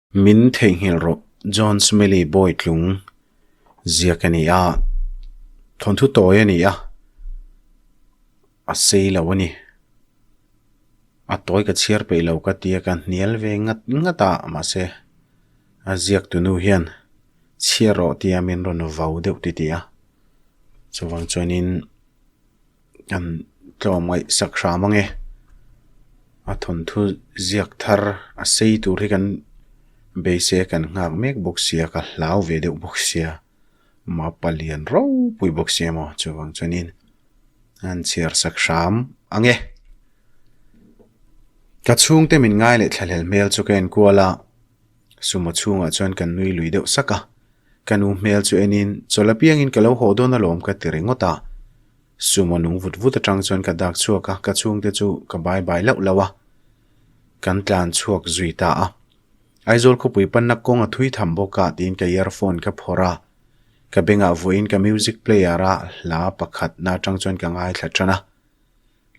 Min theihnghilh rawh, John Smelly Bawitlung ziak a ni a, thawnthu tawi a ni a, a sei lo a ni. A tawi ka chhiar peih lo ka tia ka hnial ve ngat ngat a, mahse a ziak tunu hian chhiar rawh tia min rawn vau deuh titih a, chuvang chuanin. An tlawmngaih sak hram ange. A thawnthu ziak thar a sei tur hi kan beisei a kan nghak mek bawk sia ka hlau ve deuh bawk sia mah palian ropui bawk sia maw chuvang chuanin an chhiar sak hram ange. Ka chhungte min ngai leh thlahlel hmel chu ka enkual a sumo chhungah chuan kan nui lui deuh sak a. Ka nu hmel chu enin chawlh apiangin ka lo haw dawn alawm ka ti ringawt a. Sumo nung vut vut atang chuan ka dak chhuak a, ka chhungte chu ka bai bai lauh lauh a. Kan tlan chhuak zui ta a. Aizawl khawpui panna kawng a thui tham bawk a tiin ka earphone ka phawrh a. Ka bengah vawiin ka music player a hla pakhat na atang chuan ka ngaithla tan a.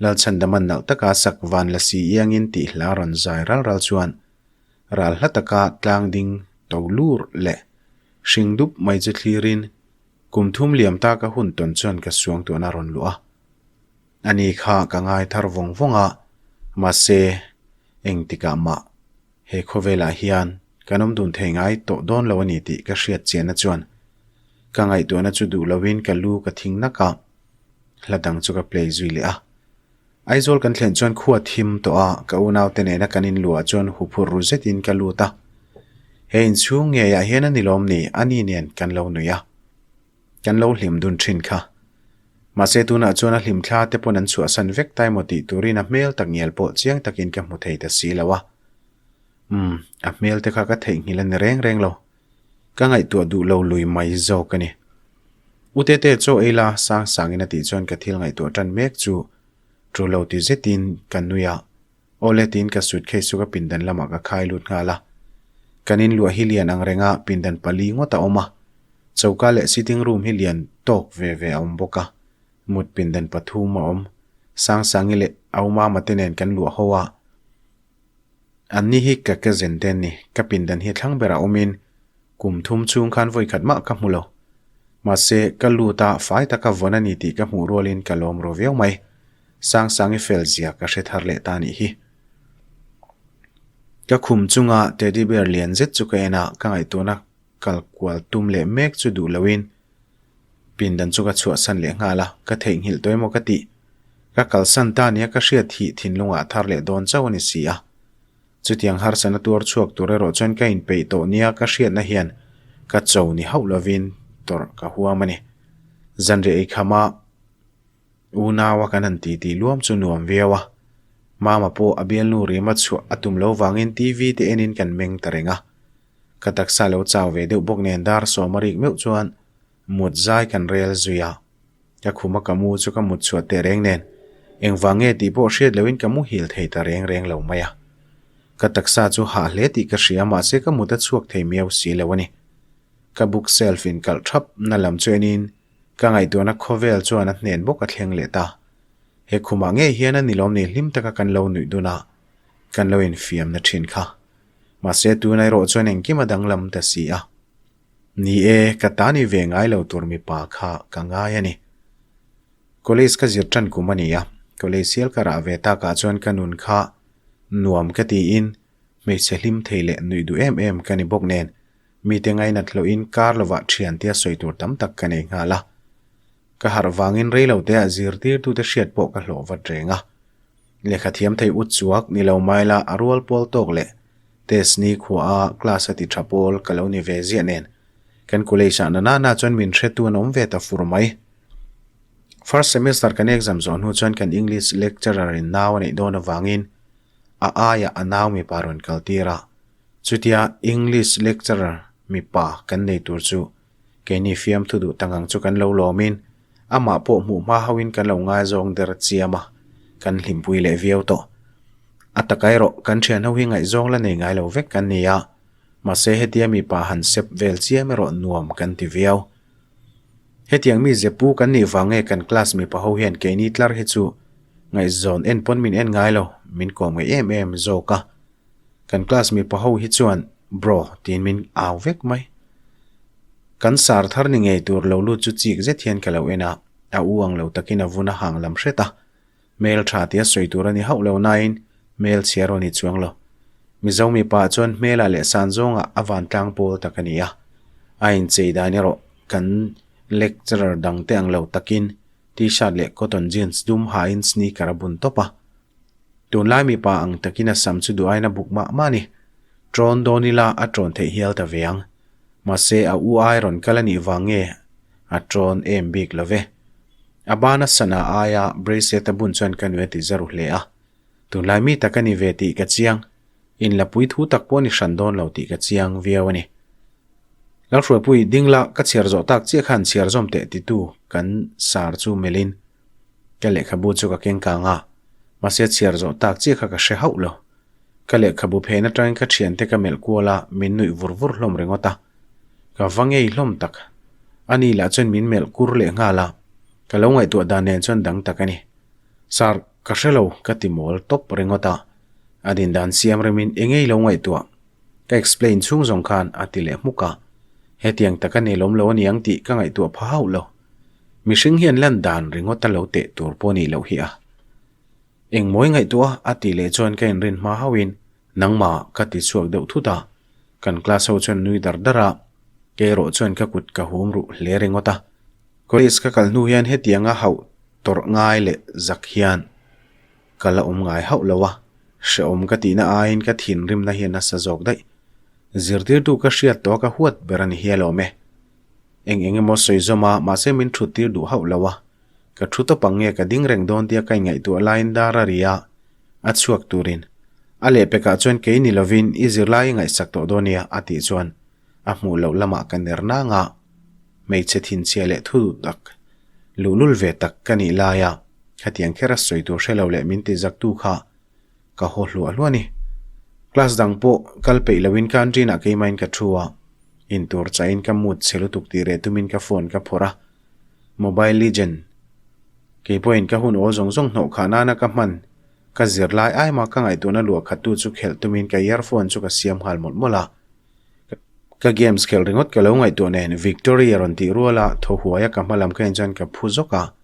Lalchhandaman nalh taka sak van la si iangin tih hla rawn zai ral ral chuan Ral hla taka tlang ding to lur leh hring dup mai chu thlirin kum thum liam taka hun tawn chuan ka suang tuahna rawn luh a. Ani kha ka ngai thar vawng vawng a, mahse engtikah mah he khawvelah hian kan awm dun thei ngai tawh dawn lo a ni tih ka hriat chiahna chuan ka ngaihtuahna chu duh loin ka lu ka thing nak a, hla dang chu ka play zui leh a. Aizawl kan thlen chuan khua thim tawh a, ka unaute nena kan inluah chuan huphurh ru zetin ka lut a. He inchhung ngeiah hian a ni lawm ni, a ni nen kan lo nui a. Kan lo hlim dun thin kha. Mahse tunah chuan a hlimthla te pawn an chhuahsan vek ta emaw tih turin a hmel tak ngial pawh chiang takin ka hmu thei ta si lo a. Umm, a hmel te kha ka theihnghilh a ni reng reng lo. Ka ngaihtuah duh lo lui mai zawk a ni. U Tete chaw ei la sang sangin a tih chuan ka thil ngaihtuah tan mek chu ṭu lo ti zetin ka nui a. Awle tiin ka suitcase chu ka pindan lamah ka khai lut nghal a. Kan inluah hi lian ang renga pindan pali ngawt a awm a. Choka leh sitting room hi lian tawk ve ve a awm bawk a. Mut pindan pathum a awm. Sangsangi leh Aumama te nen kan luah ho a. An ni hi ka cousin te an ni. Ka pindan hi thlang berah awmin kum thum chhung khan vawi khat mah ka hmu lo. Mahse, ka lut a, fai taka vawn a ni tih ka hmuh rualin ka lawm ru viau mai. Sangsangi fel zia ka hre thar leh ta nih hi. Ka khum chunga teddy bear lian zet chu ka en a, ka ngaihtuahna kal kual tum leh mek chu duh loin Pindan chu ka chhuahsan leh nghal a, ka theihnghilh tawh emaw ka tih. Ka kalsan ta nia ka hriat hi thinlungah a thar leh dawn chauh a ni si a. Chutiang harsana tuar chhuak tur erawh chuan ka inpeih tawh nia ka hriatna hian ka cho ni hauh lovin tawrh ka huam a ni. Zanriah eikhama unaua kan han titi luam chu nuam viau a. Mama pawh a bialnu rima chhuah a tum lo vangin TV te enin kan meng ta reng a. Ka taksa lo chau ve deuh bawk nen dar sawm a rik meuh chuan mut zai kan rel zui a. Ka khum a ka mu chu ka mut chhuah teh reng nen engvang nge tih pawh hriat loin ka muhil thei ta reng reng lo mai a. Ka taksa chu hah hle tih ka hria mahse ka mut a chhuak thei miau si lo a ni. Ka book shelf in kalh thap na lam chu enin ka ngaihtuahna khawvel chuan a hnen bawk a thleng leh ta. He khumah ngei hian a ni lawm ni hlim taka kan lo nuih dun a, kan lo infiamna thin kha. Mahse tuna erawh chuan engkim a danglam ta si a. Ni e, ka ta ni ve ngai lo tur mipa kha ka ngai a ni. College ka zir tan kum a ni a, college sial ka rah ve takah chuan ka nun kha nuam ka tiin hmeichhe hlim thei leh nuih duh em em ka ni bawk nen mite ngainat hlawhin kar lovah thian tia sawi tur tam tak ka nei nghal a. Ka harh vangin reiloteah zirtirtute hriat pawh ka hlawh vat reng a. Lehkha thiam thei ut chuak ni lo mai la a rual pawl tawk leh test ni khua a class a ti tha pawl ka lo ni ve ziah nen kan college ah na nana chuan min hretu an awm ve ta fur mai. First semester kan exam zawh hnu chuan kan English lecturer in nau a neih dawn avangin a aiah a nau mipa rawn kal tir a, chutia English lecturer mipa kan nei tur chu Keini fiamthu duh tang ang chu kan lo lawmin amah pawh hmuh hma hauhin kan lo ngaizawng der chiam a, kan hlimpui leh viau tawh. A taka erawh kan thian ho hi ngaihzawng la nei ngai lo vek kan ni a, mahse hetia mipa han sep vel chiam erawh nuam kan ti viau. Hetiang mi zepu kan nih vang nge kan class mipa ho hian keini tlar hi chu ngaihzawn en pawn min en ngai lo, min kawm ngeih em em zawk a. Kan class mipa ho hi chuan. Bro tiin min au vek mai. Kan sar thar ni ngei tur lo lut chu chik zet hian ka lo en a, a u ang lo takin a vun a hang lam hret a. Hmel tha tia sawi tur a ni hauh lo nain hmel chhia rawn ni chuang lo. Mizo mipa chuan hmela leh san zawngah a vantlang pawl tak a ni a. A inchei dan erawh kan lecturer dangte ang lo takin T-shirt leh cotton jeans dum hain sneaker a bun tawp a. Tunlai mipa ang takin a sam chu duh aiin a buk mah mah a ni. Ṭawn dawn ila a ṭawn theih hial ta ve ang. Mahse a u ai rawn kal a nih vang nge a ṭawn em bik lo ve. A bana sana aia bracelet a bun chuan ka nui a ti za ru hle a. Tunlai mi tak a ni ve tih ka chiang. Inlapui thu tak pawh a ni hran dawn lo tih ka chiang viau a ni. Lalhruaipui, ding la, ka chhiar zawh tak chiah khan chhiar zawm teh titu kan sar chu melhin Ka lehkhabu chu ka keng kang a, mahse chhiar zawh tak chiah kha ka hre hauh lo. Ka lehkhabu phen atangin ka thiante ka melh kual a, min nuih vur vur hlawm ringawt a. Ka va ngei hlawm tak. Ani lah chuan min melh kur leh nghal a, ka lo ngaihtuah dan nen chuan dang tak a ni. Sir, ka hre lo, ka ti mawl tawp ringawt a. A din dan siam remin eng nge i lo ngaihtuah? Ka explain chhung zawng khan a ti leh hmuk a. Hetiang tak a nelawm lo a niang tih ka ngaihtuah pha hauh lo. Mihring hian lan dan ringawt a lo teh tur pawh nih loh hi a. Engmawi ngaihtuah a tih leh chuan ka inrin hma hauhin nangmah ka ti chhuak deuh thut a. Kan class ho chuan nui dar dar a, kei erawh chuan ka kut ka hum ruh hle ringawt a. College ka kal hnu hian hetianga hauh tawrh ngai leh zak hian ka la awm ngai hauh lo a, hrehawm ka tihna aiin ka thinrimna hi a nasa zawk daih. Zirtirtu ka hriat tawh a ka huat ber a ni hial awm e. Eng eng emaw sawi zawm a, mahse min thut tir duh hauh lo a. Ka thu tawp ang nge ka ding reng dawn tia ka inngaihtuah laiin dar a ri a, a chhuak turin. A lehpekah chuan kei ni lovin i zirlai i ngaihsak tawh dawn nia a tih chuan a hmuh loh lamah ka ner nang a. Hmeichhe thinchhia leh thu duh tak, luhlul ve tak ka nih laia khatiang kher a sawi tur hre lo leh min ti zaktu kha ka haw hluah hluah a ni. Class dang pawh kal peih loin canteen ah keimahin ka thu a. Intur chahin ka mood chhe lutuk tih reh tumin ka phone ka phawrh a, Mobile Legend kei pawhin ka hun awl zawng zawng hnawh khah nana ka hman ka zir lai aima ka ngaihtuahna luah khattu chu khelh tumin ka earphone chu ka siam nghal mawlh mawlh a. Ka games khelh ringawt ka lo ngaihtuah nen Victory a rawn tih rual a, thaw huai a ka hma lam ka en chuan ka phu zawk a,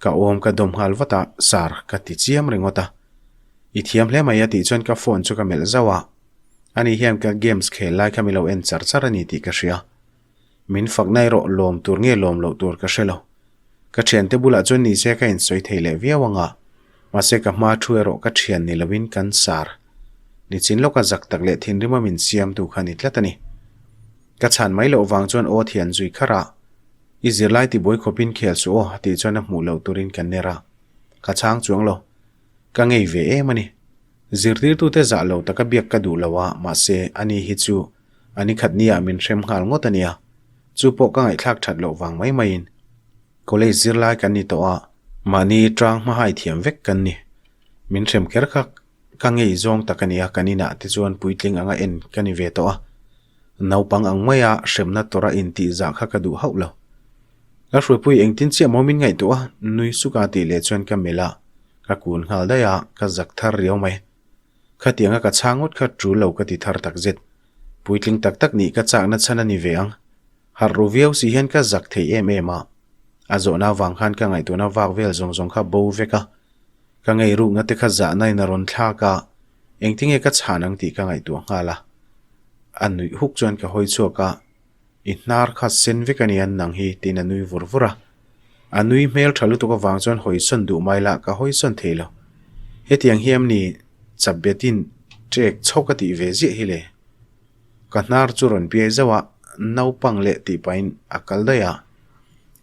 ka awm ka dawm nghal vat a, Sir ka ti chiam ringawt a. I thiam hle mai a tih chuan ka phone chu ka melh zauh a. Ani hian ka games khel lai kha mi lo en char char a ni tih ka hria. Min fakna erawh lawm tur nge lawm loh tur ka hre lo. Ka thiante bulah chuan ni se ka insawi thei leh viau ang a, mahse ka hma thu erawh ka thian ni loin kan sar. Nichin lawka zak tak leh thinrima min siamtu kha ni tlat a ni. Ka chhan mai loh vang chuan aw thian zui kharh a, I zirlai tibuai khawpin khel suh aw tih chuan a hmuh loh turin ka ner a. Ka chhang chuang lo. Ka ngei ve em a ni. Zirtirtute zah lo taka biak ka duh lo a, mahse, ani hi chu a ni khat nia min hrem nghal ngawt a nia. Chu pawh ka ngaihthlak that loh vang mai maiin. College zirlai kan ni tawh a, mahni tang hmahai thiam vek kan ni. Min hrem kher kha ka ngei zawng tak a nia, kan inah te chuan puitling anga en ka ni ve tawh a. Naupang ang maia hremna tawrh a intih zah kha ka duh hauh lo. Lalhruaipui engtin chiah maw min ngaihtuah a, nui suka tih leh chuan ka melh a. Ka kun nghal daih a, ka zak thar riau mai. Khatianga ka chhang ngawt kha tul lo ka ti thar tak zet. Puitling tak tak nih ka chakna chhan a ni ve ang. Harh ru viau si hian ka zak thei em em a. A zawhna avang khan ka ngaihtuahna vak vel zawng zawng kha bo vek a. Ka ngei rukna te kha zahna in a rawn thlak a, engtinge ka chhan ang tih ka ngaihtuah nghal a. A nuih huk chuan ka hawi chhuak a. I hnar kha sen vek a nia nang hi tiin a nui vur vur a. A nui hmel tha lutuk avang chuan hawisawn duh mai lah ka hawisawn thei lo. Hetiang hi em ni Chabbetin ṭek chhawk a tih ve ziah hi le. Ka hnar chu rawn piai zauh a, naupang leh tih pahin a kal daih a.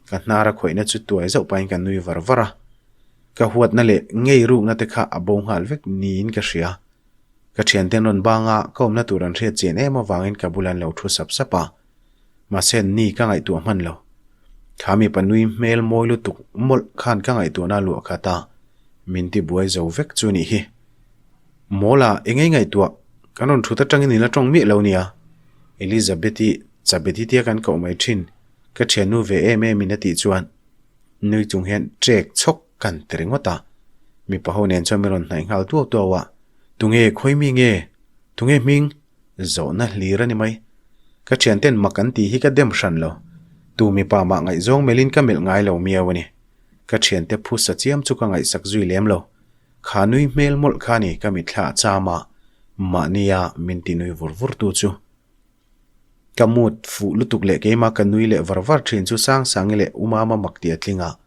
Ka hnar a khawihna chu tuai zauh pahin ka nui var var a. Ka huatna leh ngei rukna te kha a bo nghal vek niin ka hria. Ka thianten rawn bang a, ka awmna tur an hriat chian em avangin ka bula an lo thu sap sap a. Mahse ni ka ngaihtuah hman lo. Kha mipa nui hmel mawi lutuk mawlh khan ka ngaihtuahna a luah khat a, min ti buai zo vek chu nih hi. Mawla, eng ei ngaihtuah? Kan rawn thut atangin i la tawng miah lo nia. Elizabeth-i, Chabeti tia kan koh mai thin, ka thiannu ve em em in a tih chuan Nui chung hian ṭek chhawk kan ti ringawt a. Mipa ho nen chuan min rawn hnaih nghal tuau tuau a. Tunge khawi mi nge? Tunge hming? Zawhna hlir a ni mai. Ka thianten mak an tih hi ka dem hran lo. Tu mipa mah ngaihzawng melhin ka melh ngai lo miau a ni. Ka thiante phusa chiam chu ka ngaihsak zui lem lo. Kha nui hmel mawlh kha ni ka mitthla a cham a, mahnia min ti nui vur vur tu chu. Ka mood fuh lutuk leh keimah ka nui leh var var thin chu Sangsangi leh U Mama mak ti a tling a.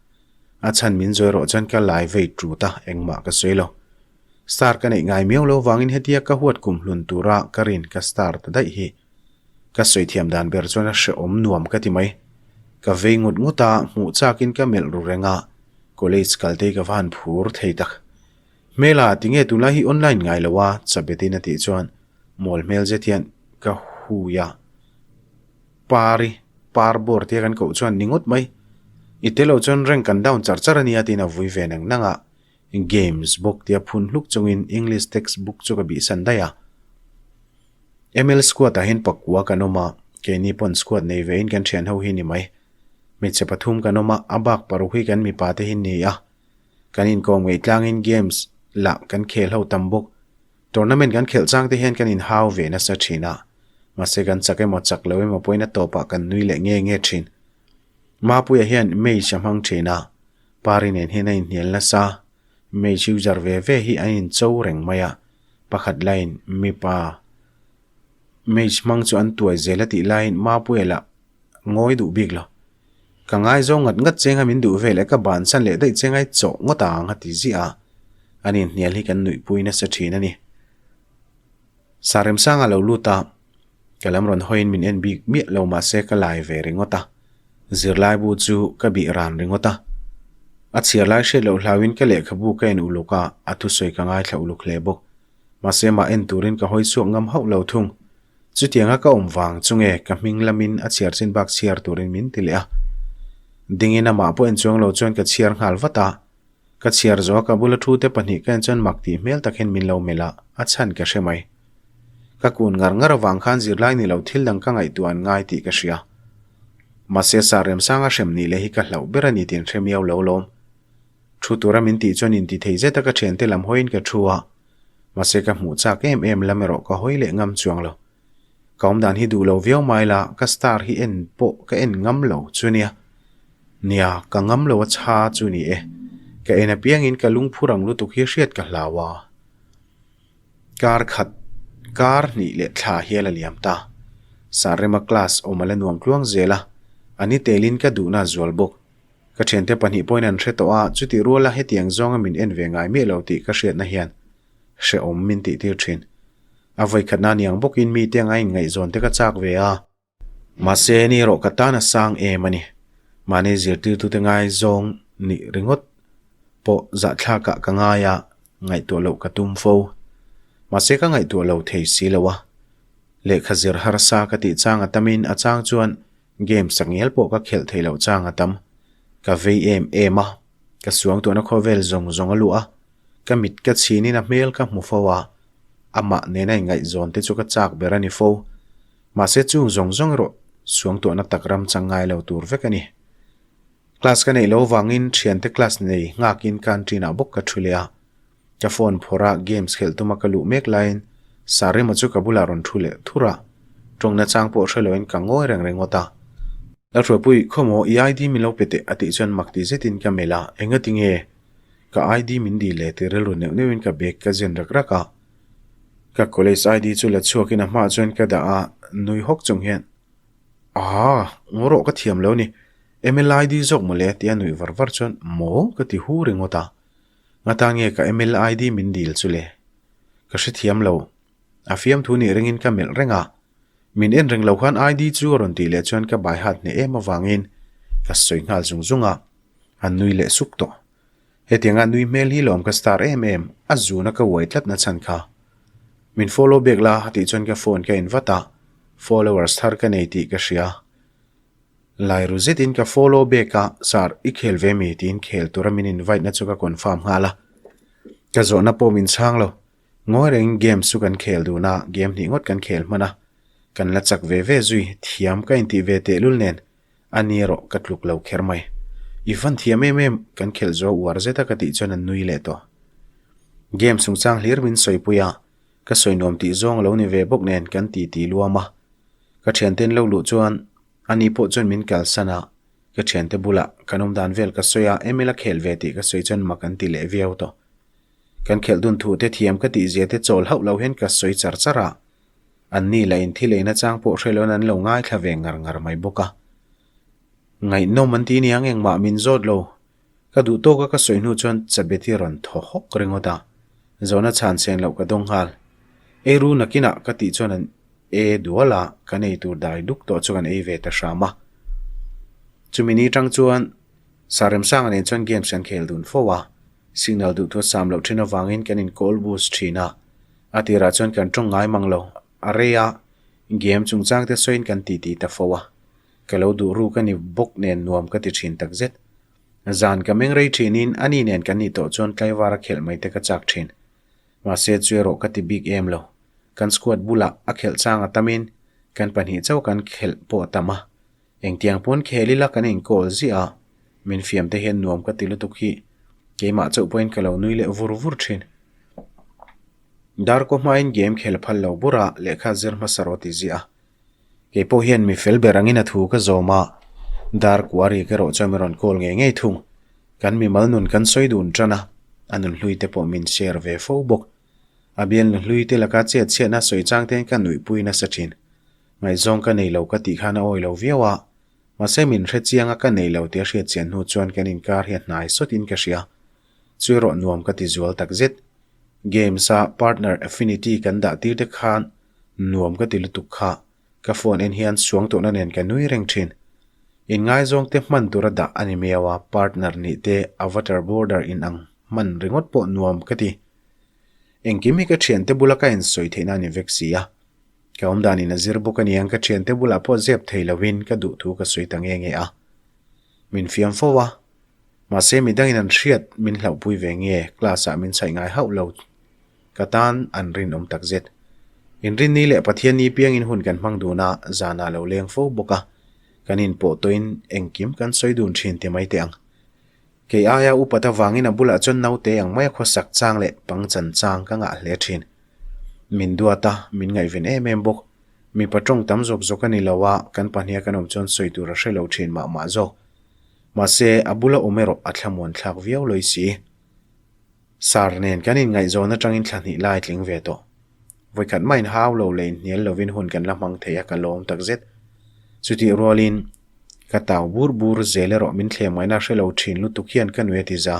A chhan min zawi rawh chuan ka lai vei tut a, engmah ka sawi lo. Star ka neih ngai miau lo vangin hetia ka huat kum hlun tura ka rin ka star ta daih hi. Ka sawi thiam dan ber chuan a hrehawm nuam ka ti mai. Ka vei ngut ngut a, hmuh chakin ka melh ru reng a, college kal te hi ka va han phur thei tak. Hmela, tinge tunlai hi online ngai lo a? Chabetin a tih chuan mawl hmel zet hian ka hui a. Pari, par bawr tia kan koh chuan ni ngawt mai. I tel lo chuan rank kan down char char a nia tiin a vui ve nang nang a. Games bawk tia phun hluk chungin English text book chu ka bihsan daih a. ML squad ah hian pakua kan awm a, keini pawn squad nei ve in kan thian ho hi ni mai. Hmeichhe pathum kan awm a, a bak paruk hi kan mipa te hi ni a. Kan inkawm ngei tlangin games lah kan khel ho tam bawk. Tournament kan khelh chang te hian kan inhau ve nasa thin a, mahse kan chak emaw chak lo emaw pawhin a tawpah kan nui leh nge nge thin. Mapuia hian mage a hmang thin a, Pari nen hian a inhnial nasa. Mage user ve ve hi an incho reng mai a, pakhat laiin mipa mage hmang chu an tuai zel a tih laiin Mapuia lah ngawi duh bik lo. Ka ngaizawng ngat ngat cheng a min duh vel e ka bansan leh daih cheng a i chawh ngawt ang a ti ziah a, an inhnial hi kan nuihpui nasa thin a ni. Sa Remsanga lo lut a, ka lam rawn hawiin min en bik miah lo mahse ka lai ve ringawt a, zirlaibu chu ka bih ran ringawt a. A chhiar lai hriat loh hlauin ka lehkhabu ka en uluk a, a thusawi ka ngaithla uluk hle bawk. Mahse mah en turin ka hawi chhuak ngam hauh lo thung. Chutianga ka awm vang chu nge ka hming lamin a chhiar chin bak chhiar turin min ti leh a. Dingin amah pawh en chuang lo chuan ka chhiar nghal vat a. Ka chhiar zawh a ka bula thu te pahnih ka en chuan mak tih hmel tak hian min lo melh a, a chhan ka hre mai. Ka kun ngar ngar avang khan zirlai ni lo thil dang ka ngaihtuah an ngai tih ka hria. Mahse Sir Remsanga hrem nih leh hi ka hlauh ber a ni tih an hre miau lo lawm. Thu tura min tih chuan inti thei zet a ka thiante lam hawiin ka thu a. Mahse ka hmuh chak em em lam erawh ka hawi leh ngam chuang lo. Ka awm dan hi duh lo viau mai la, ka star hi en pawh ka en ngam lo chu nia. Nia, ka ngam lo a chha chu ni e. Ka en apiangin ka lungphur ang lutuk hi hriat ka hlau a. Kar khat, kar hnih leh thla hial a liam ta. Sarema class awm a la nuam tluang zel a, a ni telin ka duhna a zual bawk. Ka thiante pahnih pawhin an hre tawh a, chutih ruala hetiang zawnga min en ve ngai miah lo tih ka hriatna hian hrehawm min tih tir thin. A vawikhatna niang bawkin mite anga inngaihzawn te ka chak ve a. Mahse, ni erawh ka tan a sang em a ni. Mahni zirtirtute ngaizawng nih ringawt pawh zahthlakah ka ngai a, ngaihtuah loh ka tum fo. Mahse, ka ngaihtuah lo thei si lo a. Lehkha zir harsa ka tih chang a tamin a chang chuan Game sakngial pawh ka khelh theih loh chang a tam. Ka vei em em a, ka suangtuahna khawvel zawng zawng a luh a, ka mit ka chhinin a hmel ka hmu fo a, amah nena inngaihzawn te chu ka chak ber a ni fo. Mahse chung zawng zawng erawh suangtuahna tak ram chang ngai lo tur vek a ni. Class ka neih lo vangin thiante class nei nghakin canteen ah bawk ka thu leh a. Ka phone phawrh a games khelh tuma ka luh mek laiin Sarima chu ka bulah rawn thu leh thur a, tawngna chang pawh hre loin ka ngawi reng ringawt a. Lalhruaipui, khawmaw i ID min lo pe teh a tih chuan mak ti zetin ka melh a, engati nge ka ID min dil le ti rilru neuh neuhin ka bag ka zen rak rak a. Ka college ID chu la chhuakin a hmaah chuan ka dah a, nui hawk chung hian, Aaa, ngaw rawh ka thiam lo ni, MLID zawk mawle tia nuih var var chuan maw ka ti hu ringawt a. Ngata nge ka MLID min dil chu le? Ka hrethiam lo. A fiamthu nih ringin ka melh reng a. Min en reng lo khan ID chu a rawn tih leh chuan ka bai hat hneh em avangin ka sawi nghal zung zung a. A nui leh sup tawh. Hetianga nui hmel hi lawm ka star em em, a zuna ka uai tlat na chhan kha. Min follow bek la a tih chuan ka phone ka en vat a, followers thar ka nei tih ka hria. Lai ru zetin ka follow back a, Sir, i khel ve mi? tiin khel tura min invite na chu ka confirm nghal a. Ka zawhna pawh min chhang lo. Ngawi rengin games chu kan khel dun a, game hnih ngawt kan khel hman a. Kan la chak ve ve zui, thiam ka intih ve tehlul nen a ni erawh ka tluk lo kher mai. I van thiam em em, kan khelh zuau uar zet a ka tih chuan an nui leh tawh. Game chungchang hlir min sawipui a. Ka sawi nuam tih zawng a lo ni ve bawk nen kan ti ti luam a. Ka thianten lo luh chuan ani pawh chuan min kalsan a, ka thiante bulah kan awm dan vel ka sawi a, Emil a khel ve tih ka sawi chuan mak an ti leh viau tawh. Kan khelh dun thu te thiam ka tih zia te chawl hauh lo hian ka sawi char char a, anni lah in thil eina chang pawh hre loin an lo ngaithla ve ngar ngar mai bawk a. Ngaihnawm an ti aniang engmah min zawt lo. Ka duh tawka ka sawi hnu chuan Chabet hi rawn thaw hawk ringawt a, zawhna chhan sen loh ka dawng nghal. Eiru nakinah ka tih chuan an e dual a, kan ei tur dai duk tawh chu kan ei ve ta hram a. Chumi ni tang chuan Saremsanga nen chuan games kan khel dun fo a, signal duh thu a sam loh thin avangin kan in call boost thin a, a tirah chuan kan tawng ngai mang lo, a rei a, game chungchang te sawiin kan titi ta fo a. Ka lo duh ruk a ni bawk nen nuam ka ti thin tak zet. Zan ka meng rei thinin ani nen kan nih tawh chuan tlaivar a khelh mai te ka chak thin. Mahse chu erawh ka ti bik em lo. Kan squad bulah a khelh chang a tamin kan pahnih chauh kan khelh pawh a tam a. Engtiang pawn khel ila kan inkawl ziah a, min fiam te hian nuam ka ti lutuk hi keimah chauh pawhin ka lo nui leh vur vur thin. Darkaw hmain game khel phal lo bura lehkha zir hmasa rawh ti ziah a. Kei pawh hian mi fel ber angin a thu ka zawm a, dar kua rik erawh chuan min rawn call ngei ngei thung. Kan mimal nun kan sawi dun tan a, a nunhlui te pawh min share ve fo bawk. A bial nunhlui te laka chet chhiatna sawi chang te hian ka nuihpui nasa thin. Ngaihzawng ka nei lo ka tih khan a awi lo viau a, mahse min hre chiang a ka nei lo tih a hriat chian hnu chuan kan inkar hi a hnai sawtin ka hria. Chu erawh nuam ka ti zual takzet. Games a partner affinity kan dah tir te khan Nuam ka ti lutuk kha, ka phone en hian suang tawhna nen ka nui reng thin. Inngaizawng te hman tura dah a ni miau a, partner nih te avatar border in ang hman ringawt pawh nuam ka ti. Engkim hi ka thiante bula ka insawi theihna a ni vek si a. Ka awmdanin a zir bawk aniang ka thiante bulah pawh zep thei lovin ka duh thu ka sawi ta nge nge a. Min fiam fo a, mahse midangin an hriat min hlauhpui ve nge class ah min chhaih ngai hauh lo. Ka tan an rinawm tak zet. Inrinni leh Pathianni piangin hun kan hmang dun a, zanah lo leng fo bawk a. Kan inpawh tawhin engkim kan sawi dun thin ti mai teh ang. Kei aia upat avangin a bulah chuan naute ang maia khawsak chang leh pangchan chang ka ngah hle thin. Min duat a, min ngaihven em em bawk. Mipa tawng tam zawk zawk a ni lo a, kan pahniha kan awm chuan sawi tur a hre lo thin mah mah zawk. Mahse, a bula awm erawh a thlamuan thlak viau lawi si. Sar nen kan inngaihzawn atangin thla hnih lai tling ve tawh. Vawikhat mah inhau lo leh inhnial lovin hun kan la hmang thei a ka lawm takzet. Chutih rualin ka tau bur bur zel erawh min thlem ngaihna hre lo thin lutuk hian ka nui a ti za.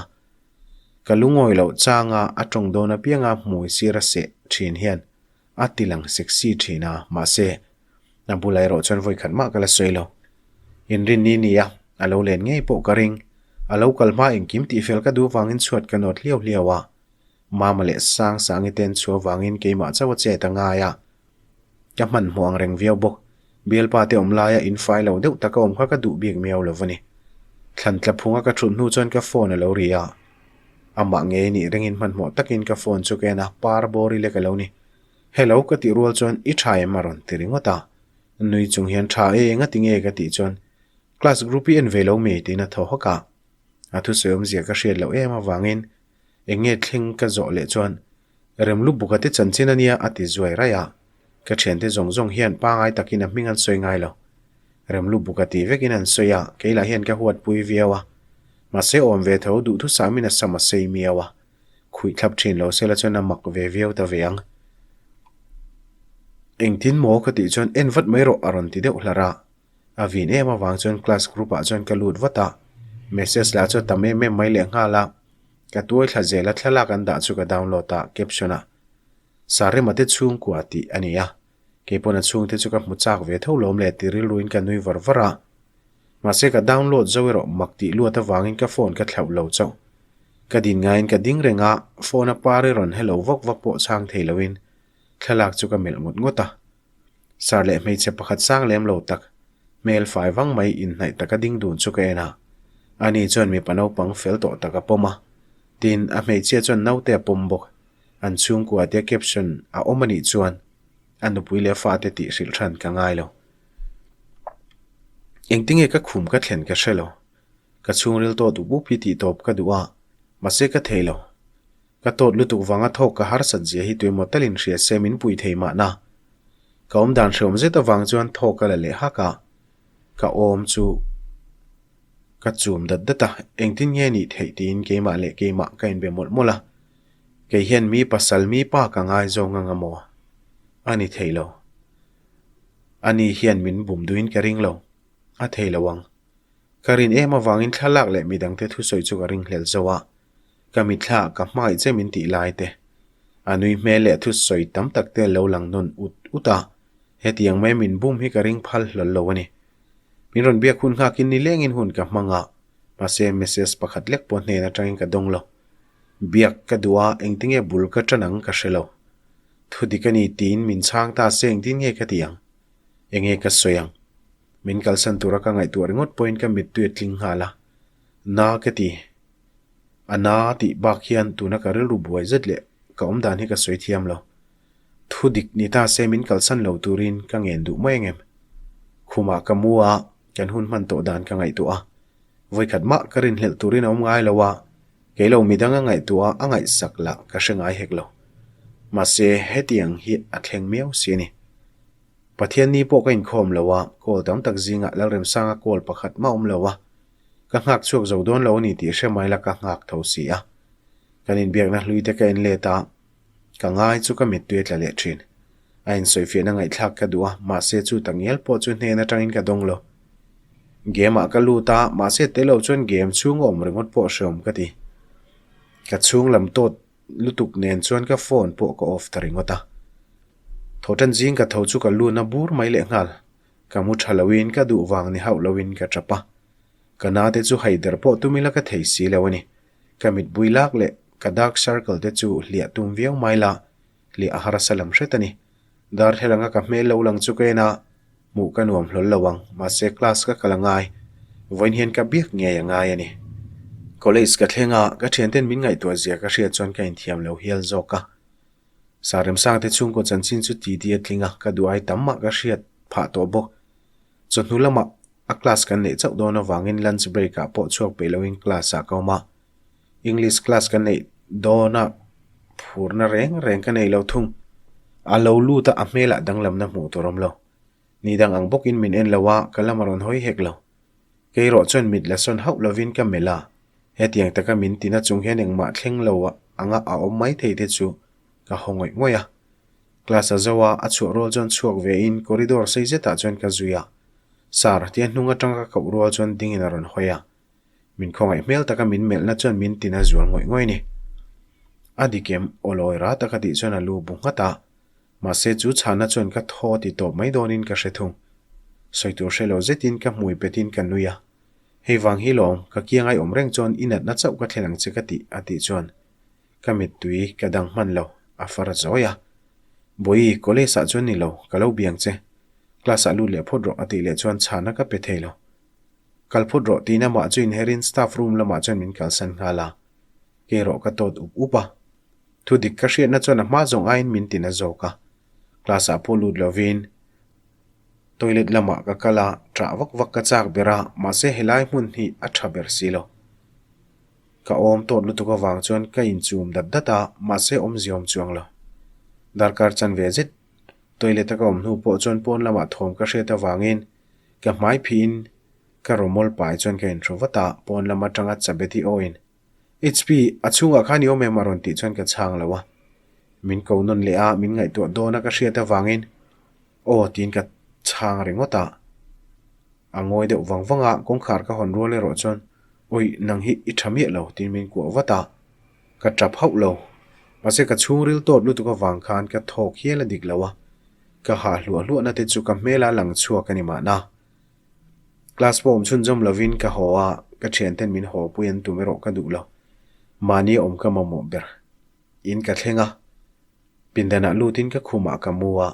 Ka lungawi loh changa a tawng dawn apianga hmui sir a seh thin hian A ti lang sexy thin a, mahse, a bulah erawh chuan vawi khat mah ka la sawi lo. Inrinni ni a, a lo len ngei pawh ka ring. A lo kal hma engkim tihfel ka duh vangin chhuat ka nawt hliau hliau a. Mama leh Sang Sangi ten chhuah vangin keimah chauh a chet a ngai a. Ka hmanhmawh ang reng viau bawk. Bialpa te awm laia in fai lo deuh taka awm kha ka duh bik miau lo va ni. Thlan tla phunga ka thut hnu chuan ka phone a lo ri a. Amah ngei nih ringin hmanhmawh takin ka phone chu ka en a, par bawr i lek a lo ni. Hello ka tih rual chuan i tha em a rawn ti ringawt a. Nui chung hian tha e engati nge ka tih chuan class group i en ve lo mi tiin a thaw hawk a. A thusawi awmzia ka hriat loh em avangin eng nge thleng ka zawh leh chuan Remlubuka te chanchin a nia a ti zuai raih a. Ka thiante zawng zawng hian pangai takin a hming an sawi ngai lo. Remlubuka tih vekin an sawi a, kei lah hian ka huatpui viau a. Mahse awm ve tho duhthusam in a sam a sei miau a. Khuih thlap thin lo sela chuan a mak ve viau ta ve ang. Engtin maw ka tih chuan en vat mai rawh a rawn ti deuh hlar a. A vin em avang chuan class group ah chuan ka lut vat a. Message lah chu a tam em em mai leh nghal a. Ka tuai thla zel a thlalak an dah chu ka download a caption ah Sarema te chhungkua tih a ni a. Keipawn a chhungte chu ka hmu chak ve tho lawm le ti rilruin ka nui var var a. Mahse ka download zo erawh mak tih luat avangin ka phone ka thlauh lo chauh. Ka din ngaiin ka ding reng a, phone a par i rawn hello vak vak pawh chhang thei loin thlalak chu ka melh ngawt ngawt a. Sar leh hmeichhe pakhat sang lem lo tak, hmel fai vang mai inhnaih taka ding dun chu ka en a. Ani chuan mipa naupang fel tawh tak a pawm a. Tin, a hmeichhia chuan naute a pawm bawk. An chhungkua tia caption a awm anih chuan a nupui leh a fate tih hrilh hran ka ngai lo. Engtinge ka khum ka thlen ka hre lo. Ka chhungril tawh duh bup hi tih tawp ka duh a, mahse ka thei lo. Ka tawt lutuk vanga thawk ka harsat zia hi tuemaw talin hria se min pui thei mahna. Ka awmdan hreawm zet avang chuan thawk ka la leh hak a, ka awm chu ka chum dat dat a, engtin nge nih theih tiin keimah leh keimah ka inbe mawlh mawlh a. Kei hian mi pasal mi pa ka ngaizawng ang amaw? A ni thei lo. Ani hian min bum duhin ka ring lo. A thei lo ang. Ka rin em avangin thlalak leh midangte thusawi chu ka ringhlel zo a. Ka mitthla ka hmangaih che min tih lai te, a nui hmel leh thusawi tam tak te lo lang nawn ut ut a, hetiang mai min bum hi ka ring phal hlawl lo a ni. Min rawn biak hun nghakin nilengin hun ka hmang a, mahse message pakhat lek pawh hnen atangin ka dawng lo. Biak ka duh a, engtinge bul ka tan ang ka hre lo. Thu dik a ni tiin min chhang ta se engtin nge ka tih ang? Enge ka sawi ang? Min kalsan tura ka ngaihtuah ringawt pawhin ka mittui a tling nghal a, na ka ti. A na tih bak hian tuna ka rilru buai zet leh ka awm dan hi ka sawi thiam lo. Thu dik ni ta se min kalsan lo turin ka ngen duh mai angem? Khumah ka mu a, kan hun hman tawh dan ka ngaihtuah a. Vawikhat mah ka rinhlelh turin a awm ngai lo a, kei lo midang a ngaihtuah a, a ngaihsak lah ka hre ngai hek lo. Mahse, hetiang hi a thleng miau si a ni. Pathian ni pawh ka inkhawm lo a, call tam tak zingah Lalremsanga call pakhat mah awm lo a. Ka nghak chhuak zo dawn lo a ni tih hre mai la ka nghak tho si a. Kan inbiakna hlui te ka en let a, ka ngai chu ka mittui a tla leh thin. A insawifiahna ngaihthlak ka duh a, mahse chu ta ngial pawh chu hnen atangin ka dawng lo. Game ah ka lut a, mahse tel lo chuan game chhung a awm ringawt pawh hreawm ka ti. Ka chhung lam tawt lutuk nen chuan ka phone pawh ka off ta ringawt a. Thawhtan zing ka tho chu ka lun a bur mai leh nghal. Ka mu tha loin ka duh vang ni hauh loin ka tap a. Ka na te chu haider pawh tum ila ka thei si lo a ni. Ka mitbui lak leh ka dark circle te chu hliah tum viau mai la, hliah a harsa lam hret a ni. Darthlalang a ka hmel lo lang chu ka en a, hmuh ka nuam hlawl lo ang, mahse class ka kal a ngai. Vawiin hian ka biak ngei a ngai a ni. College ka thleng a, ka thianten min ngaihtuah zia ka hriat chuan ka inthiam lo hial zawk a. Saremsang te chhungkaw chanchin chu titi a tling a, ka duh ai tam mah ka hriat phah tawh bawk. Chawhnu lamah a class kan neih chauh dawn avangin lunch break ah pawh chhuak peih loin class ah ka awm a. English class ka neih dawn a phurna reng reng ka nei lo thung. A lo lut a, a hmelah danglamna hmuh tur awm lo. Ni dang ang bawkin min en lo a, ka lam a rawn hawi hek lo. Kei erawh chuan mit la sawn hauh lovin ka melh a, hetiang taka min tina chung hian engmah thleng lo anga a awm mai thei te chu ka haw ngawih ngawih a. Class a zo a, a chhuah rual chuan chhuak ve in corridor sei zetah chuan ka zui a. Sir, tia hnung atanga ka koh rual chuan dingin a rawn hawi a. Min khawngaih hmel taka min melhna chuan min tina zual ngawih ngawih a ni. A dik em? Aw lawi ra taka tih chuan a lu bu nghat a. Mahse chu chhana chuan ka thaw ti tawp mai dawnin ka hre thung. Sawi tur hre lo zetin ka hmui petin ka nui a. Hei vang hi lawm, ka kiang ai awm reng chuan i natna chauh ka thlen ang che ka tih a tih chuan ka mittui ka dang hman lo, a far zawi a. Bawihi, college ah chuan ni lo, ka lo biang che. Class ah lut leh phawt rawh a tih leh chuan chhana ka pe thei lo. Kal phawt rawh tiin amah chu inherin staff room lamah chuan min kalsan nghal a. Kei erawh ka tawt up up a. Thu dik ka hriatna chuan a hma zawng aiin min tina zawk a. Class ah pawh lut lovin toilet lamah ka kal a, ṭah vak vak ka chak ber a, mahse helai hmun hi a ṭha ber si lo. Ka awm tawt lutuk avang chuan ka inchum dat dat a, mahse awmzia awm chuang lo. Darkar chan ve zet toilet a ka awm hnu pawh chuan pawn lamah thawm ka hriat avangin ka hmai phihin ka rawmawl pai chuan ka inhru vat a, pawn lam atanga Chabeti awin HP, a chhungah khan i awm em a rawn tih chuan ka chhang lo a. Min ko nawn leh a, min ngaihtuah dawn a ka hriat avangin aw tiin ka chhang ringawt a. A ngawi deuh vang vang a, kawngkhar ka hawn rual erawh chuan Awi, nang hi i tha miah lo tiin min kuah vat a. Ka tap hauh lo. Mahse ka chhungril tawt lutuk avang khan ka thawk hial a dik lo a. Ka hah hluah hluahna te chu ka hmela lang chhuak a ni mahna. Class pawh awm chhunzawm lovin ka haw a, ka thianten min haw pui an tum erawh ka duh lo. Mahni awm ka mamawh ber. In ka thleng a, pindanah lutin ka khumah ka mu a,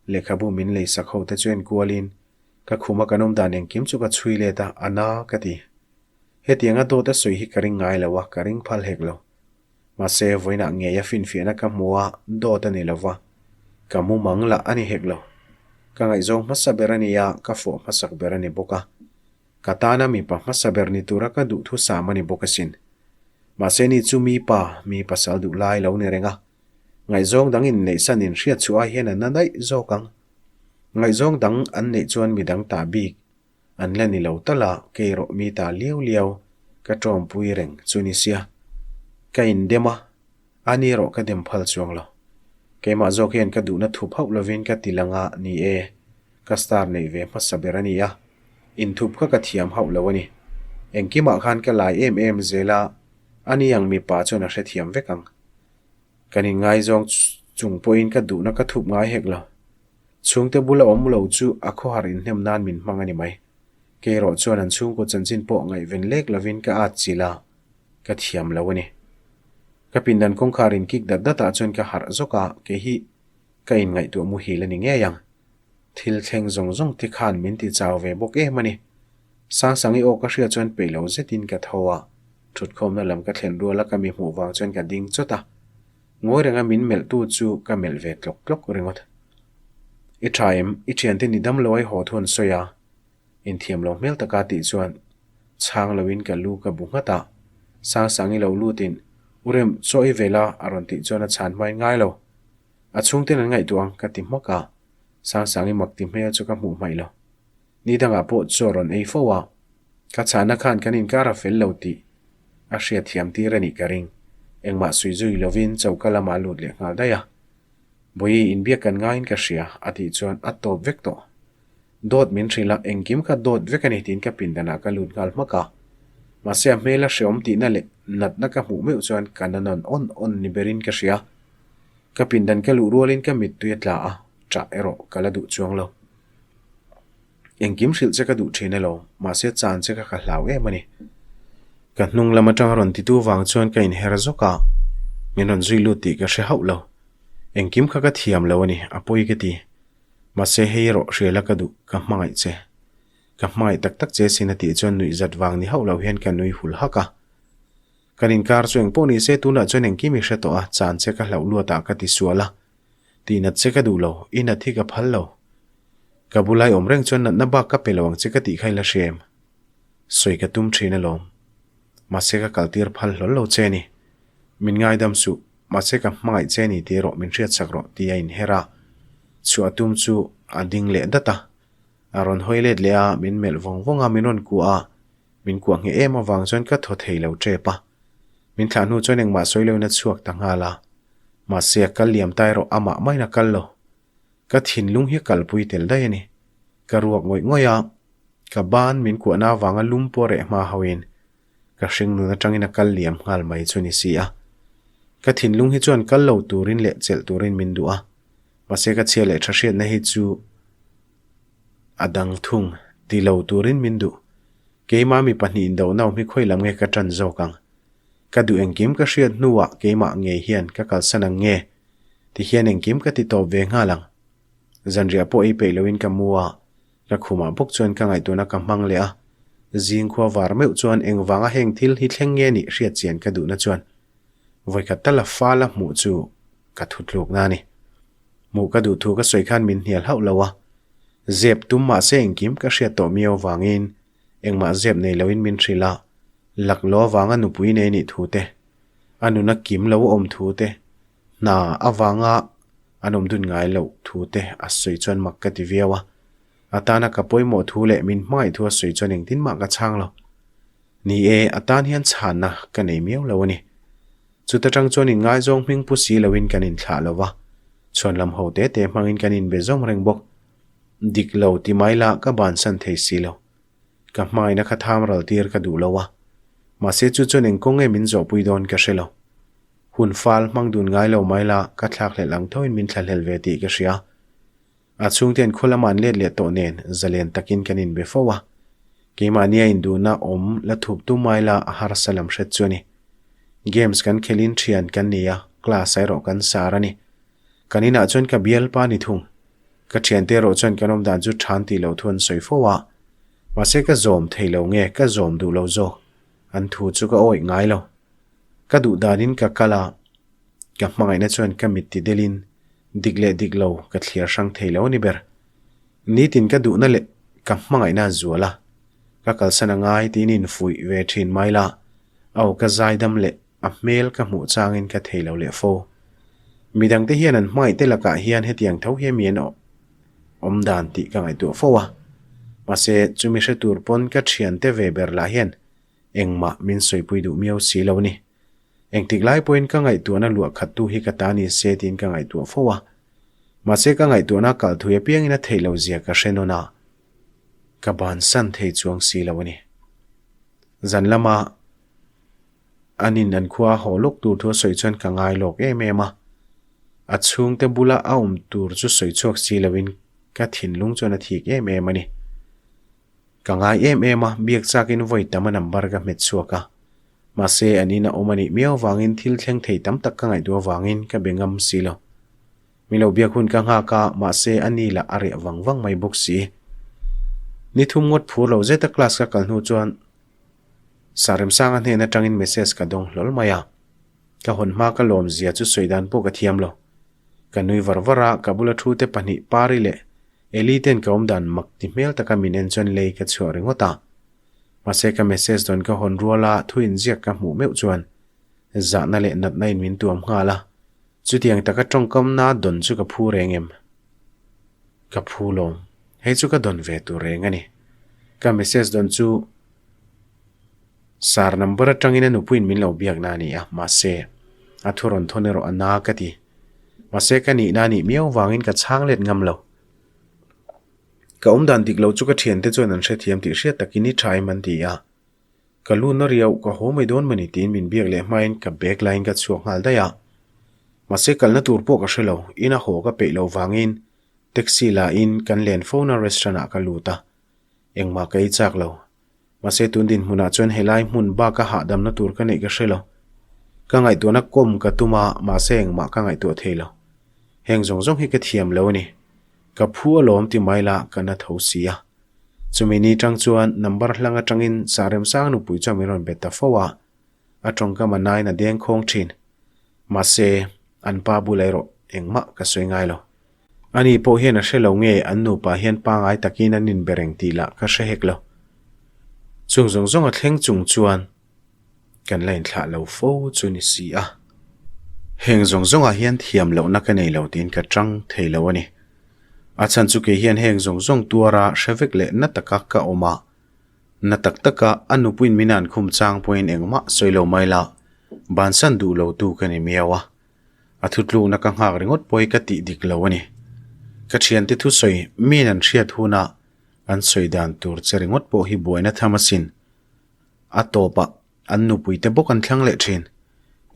lehkhabu min lei sak ho te chu enkualin ka khuma kan awm dan engkim chu ka chhui let a, a na ka ti. Hetianga dawt a sawi hi ka ring ngai lo a, ka ring phal hek lo. Mahse, vawiinah ngei a finfiahna ka hmu a, dawt a ni lo va. Ka mumang lah a ni hek lo. Ka ngaihzawng hmasa ber a ni a, ka fawh hmasak ber a ni bawk a. Ka tana mipa hmasa ber ni tura ka duhthusam a ni bawk asin. Mahse ni chu mi pa, mi pasal duh lai lo ni reng a. Ngaihzawng dang inneihsan inhriat chhuah ai hian an na daih zawk ang. Ngaihzawng dang an neih chuan midang ta bik an la ni lo tal a, kei erawh mi ta liau liau ka tawmpui reng chu ni sia. Ka indem a, a ni erawh ka dem phal chuang lo. Keimah zawk hian ka duhna thup hauh lovin ka ti lang a, ni e, ka star neih ve hmasa ber a ni a, inthup kha ka thiam hauh lo a ni. Engkimah khan ka lai em em zel a, a ni ang mipa chuan a hrethiam vek ang. Kan inngaizawng chung pawhin ka duhna ka thup ngai hek lo. Chhungte bula awm lo chu a khawhar inhnem nan min hmang a ni mai. Kei erawh chuan an chhungkaw chanchin pawh ngaihven lek lovin ka at chilh a, ka thiam lo a ni. Ka pindan kawngkhar in kik dat dat ah chuan ka harh zawk a, kei hi ka inngaihtuah muhil a ni ngei ang. Thil thleng zawng zawng te khan min ti chau ve bawk em a ni. Sangsangi aw ka hriat chuan peih lo zetin ka tho a, thutkhawmna lam ka thlen rual a ka mi hmuh vang chuan ka ding chawt a. Ngawi renga min melhtu chu ka melh ve tlawk tlawk ringawt. I tha em? I thiante ni dam lo ai haw thu an sawi a. Inthiam lo hmel taka tih chuan chhang loin ka lu ka bu nghat a. Sangsangi lo lutin, U Rem, chaw i vel a? a rawn tih chuan a chhan hmain ngai lo. A chhungten an ngaihtuah ang ka ti hmak a. Sangsangi mak ti hmel chu ka hmuh hmaih lo. Ni dangah pawh chaw rawn ei fo a, ka chhahna khan kan inkar a fel lo tih a hriatthiam tir a nih ka ring. Engmah sui zui lovin choka lamah a lut leh nghal daih a. Bawihi inbiak kan ngaiin ka hria a tih chuan a tawp vek tawh. Dawt min hrilh a, engkim kha dawt vek a ni tiin ka pindanah ka lut nghal hmak a. Mahse a hmel a hreawm tihna leh natna ka hmuh meuh chuan ka na nawn awn awn ni berin ka hria. Ka pindan ka luh rualin ka mittui a tla a, ṭah erawh ka la duh chuang lo. Engkim hrilh che ka duh thin elo, mahse chan che kha ka hlau em a ni. Ka hnung lam atanga rawn titu vang chuan ka inher zawk a, min rawn zui lut tih ka hre hauh lo. Engkim kha ka thiam lo a ni, a pawi ka ti. Mahse hei erawh hriala ka duh, ka hmangaih che. Ka hmangaih tak tak che sin a tih chuan nuih zat vang ni hauh lo hian ka nui hul hak a. Kan inkar chu engpawh ni se tunah chuan engkim i hre tawh a, chan che ka hlauh luatah ka ti sual a. Tihnat che ka duh lo, i nat hi ka phal lo. Ka bulai awm reng chuan natna bak ka pe lo ang che ka tih kha i la hria em? Sawi ka tum thin alawm. Mahse ka kaltir phal hlawl lo che ni. Min ngaidam suh, mahse ka hmangaih che ni tih erawh min hriatsak rawh tih a inher a. Chhuah tum chu a ding leh dat a. A rawn hawi let leh a, min melh vawng vawng a, min rawn kuah a. Min kuah ngheh em avang chuan ka thaw thei lo tep a. Min thlah hnu chuan engmah sawi loin a chhuak ta nghal a. Mahse a kal liam ta erawh amah maiin a kal lo. Ka thinlung hi a kalpui tel daih a ni. Ka ruak ngawih ngawih a, ka ban min kuahna avanga lum pawh reh hma hauhin ka hringnun atangin a kal liam nghal mai chu ni si a. Ka thinlung hi chuan kal lo turin leh chelh turin min duh a, mahse ka chhia leh tha hriatna hi chu A dang thung, ti lo turin min duh. Keimah mi pahnihin dohna awm hi khawi lam nge ka ṭan zawk ang? Ka duh engkim ka hriat hnuah keimah ngei hian ka kalsan ang nge? Ti hian engkim ka ti tawp ve nghal ang. Zanriah pawh ei peih loin ka mu a, ka khumah bawk chuan ka ngaihtuahna ka hmang leh a. Zing khua var meuh chuan engvanga heng thil hi thleng nge nih hriat chian ka duhna chuan vawikhat tala fala hmuh chu ka thutlukna a ni. Hmuh ka duh thu ka sawi khan min hnial hauh lo a, zep tum mahse engkim ka hriat tawh miau avangin engmah zep nei loin min hrilh a, laklawh avanga nupui nei nih thu te, a nuna kim lo a awm thu te, hna avanga an awm dun ngai loh thu te a sawi chuan mak ka ti viau a, a tana ka pawimawh thu leh min hmangaih thu a sawi chuan engtin mah ka chhang lo. Ni e, a tan hian chhanna ka nei miau lo a ni. Chuta tang chuan inngaizawng hming pu si loin kan inthlah lo va, chhuanlam ho te te hmangin kan inbe zawm reng bawk. Dik lo ti mai la ka bansan thei si lo. Ka hmaina kha tham ral tir ka duh lo a, mahse chu chuan eng kawng nge min zawhpui dawn ka hre lo. Hun fal hmang dun ngai lo mai la ka thlakhlelh ang thoin min thlahlel ve tih ka hria. A chhungte'n khaw lama an let leh tawh nen zalen takin kan inbe fo a. Keimahnia induhna awm la thup tum mai la a harsa lam hret chu a ni. Games kan khelhin thian kan nei a, class ah erawh kan sar a ni. Kan inah chuan ka bialpa ni thung. Ka thiante erawh chuan kan awm dan chu than tih loh thu an sawi fo a. Mahse ka zawm thei lo nge ka zawm duh lo zawk. An thu chu ka awih ngai lo. Ka duh danin ka kal a, ka hmangaihna chuan ka mit ti delin Dik leh dik lo ka thliar hrang thei lo a ni ber. Nitin ka duhna leh ka hmangaihna a zual a, ka kalsan a ngai tiin infuih ve thin mai la, aw ka zaidam leh. a hmel ka hmuh changin ka thei lo leh fo. Midangte hian an hmangaihte lakah hian hetiang tho hi mi an awm dan tih ka ngaihtuah fo a. Mahse, chumi hre tur pawn ka thiante ve ber lah hian engmah min sawipui duh miau si lo ni. Engtik lai pawhin ka ngaihtuahna luah khattu hi ka ta ni se tiin ka ngaihtuah fo a. Mahse ka ngaihtuahna kal thui apiangin a theih loh zia ka hre nawn a, ka bansan thei chuang si lo a ni. Zan lama an in an khua haw lawk tur thu a sawi chuan ka ngai lawk em em a. A chhungte bula a awm tur chu sawi chhuak si loin ka thinlung chuan a thik em em a ni. Ka ngai em em a, biak chakin vawi tam a number ka hmet chhuak a. Mahse, an in a awm a nih miau avangin thil thleng thei tam tak ka ngaihtuah avangin ka be ngam si lo. Mi lo biak hun ka nghak a, mahse a ni lah a reh vang vang mai bawk si. Ni thum ngawt phur lo zeta class ka kal hnu chuan Saremsanga hnen atangin message ka dawng hlawl mai a. Ka hawn hma ka lawm zia chu sawi dan pawh ka thiam lo. Ka nui var var a, ka bula thu te pahnih Pari leh Eli ten ka awm dan mak ti hmel taka min en chuan lei ka chhuah ringawt a. Mahse ka message dawn ka hawn rual a, thu inziak ka hmuh meuh chuan zahna leh natna in min tuam nghal a. Chutiang taka tawngkamna dawn chu ka phu reng em? Ka phu lawm. Hei chu ka dawn ve tur reng a ni. Ka message dawn chu Sar number atangin a nupuiin min lo biakna a ni a, mahse a thu rawn thawn erawh a na ka ti. Mahse ka nihna a nih miau vangin ka chhang let ngam lo. Ka awm dan dik lo chu ka thiante chuan an hrethiam tih hriat takin i tha em an ti a. Ka lu na riau, ka haw mai dawn mawni tiin min biak leh hmain ka bag laiin ka chhuak nghal daih a. Mahse kalna tur pawh ka hre lo, ina haw ka peih loh vangin taxi la in kan len fona restaurant ah ka lut a. Engmah ka ei chak lo. Mahse tun dinhmunah chuan helai hmun baka hahdamna tur ka neih ka hre lo. Ka ngaihtuahna kawm ka tum a, mahse engmah ka ngaihtuah thei lo. Heng zawng zawng hi ka thiam lo a ni. Ka phu alawm ti mai la ka na tho si a. Chumi ni tang chuan number hlang atangin Saremsang nupui chuan min rawn bet ta fo a. A tawngkam a nain a deng khawng thin. Mahse, an pa bulah erawh engmah ka sawi ngai lo. Ani pawh hian a hre lo nge an nupa hian pangai takin an inbe reng tih lah ka hre hek lo. Chung zawng zawng a thleng chung chuan kan la inthlah lo fo chu ni si a. Heng zawng zawngah hian thiam lohna ka nei lo tiin ka tang thei lo a ni. A chhan chu kei hian heng zawng zawng tuara hre vek leh na taka ka awm a, na tak taka a nupuiin min an khum chang pawhin engmah sawi lo mai la, bansan duh lo tu ka ni miau a. A thutlukna ka nghak ringawt pawh hi ka tih dik lo a ni. Ka thiante thusawi miin an hriat huna an sawi dan tur che ringawt pawh hi buaina tham asin. A tawpah an nupuite bawk an thlang leh thin.